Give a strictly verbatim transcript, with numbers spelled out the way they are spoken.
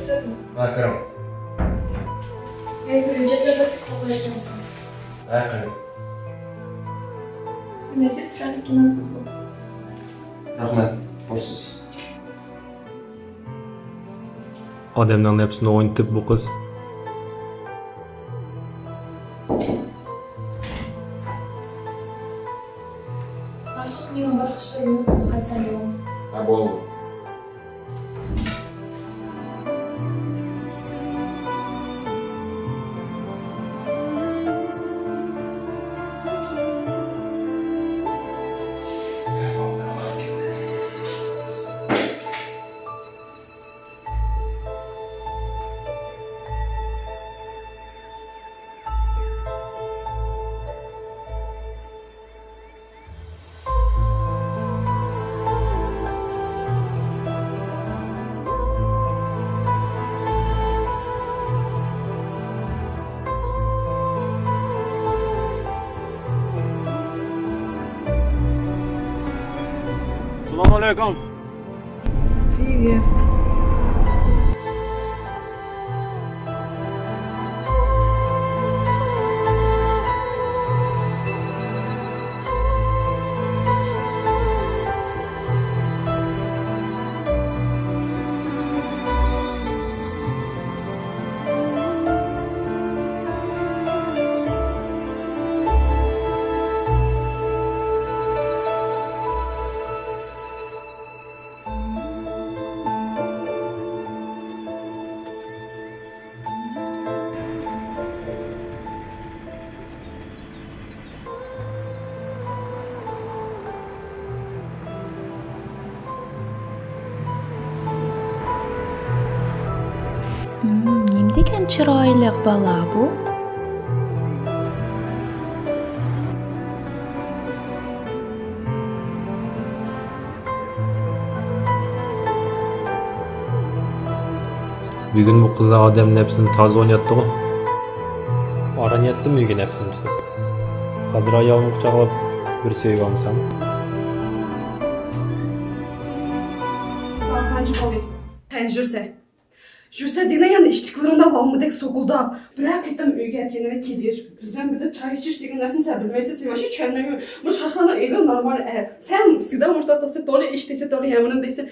ھە، كىرىڭ. ھەي، بىر ھۆججەتلەرنى قوبۇل ئەتكەنمىسىز؟ ھە، قېنى. نېمە دەپ تۇرار ئىكەنسىز بۇ؟ رەھمەت، پۇرسىز. ئادەمنىڭ نەپسىنى ئوينىتىپ بۇ قىز. باشلىق، مېنىڭ باشقا ئىشلىرىمنى قىلىپ قايتسام بولامدۇ؟ ھە، بولدى. Салам алейкум. Привет. نېمىدېگەن چىرايلىق بالا بۇ؟ بۈگۈن بۇ قىزلار ئادەم نەپسىنى تازا ئويناتتىغۇ. ئاران يەتتىم ئۆيگە نەپسىمنى تۇتۇپ. ھازىر ئايالىمنى قۇچاقلاپ بىر سۆيۈۋالمىسام. ساڭا قانچە بولدى؟ قېنى يۈرسە. يۈرسە دېگىنە يەنە ئىشتىكلىرىڭدا لالمىدەك سوكۇلداپ. بىرەر قېتىم ئۆيگە كەلگەندە كېلىش، بىز بىلەن بىللە چاي ئىچىش دېگەن نەرسىنى سەن بىلمەيسەن، سەن ۋاھشىي چۈشەنمەيمەن. مۇشۇ خەقلەرنىڭ ئۆيلىرى نورمال ئەمەس. سەن سىدا مۇشۇنداق قىلسا تولا ئىش دېسە تولا يامىنىم دەيسەن.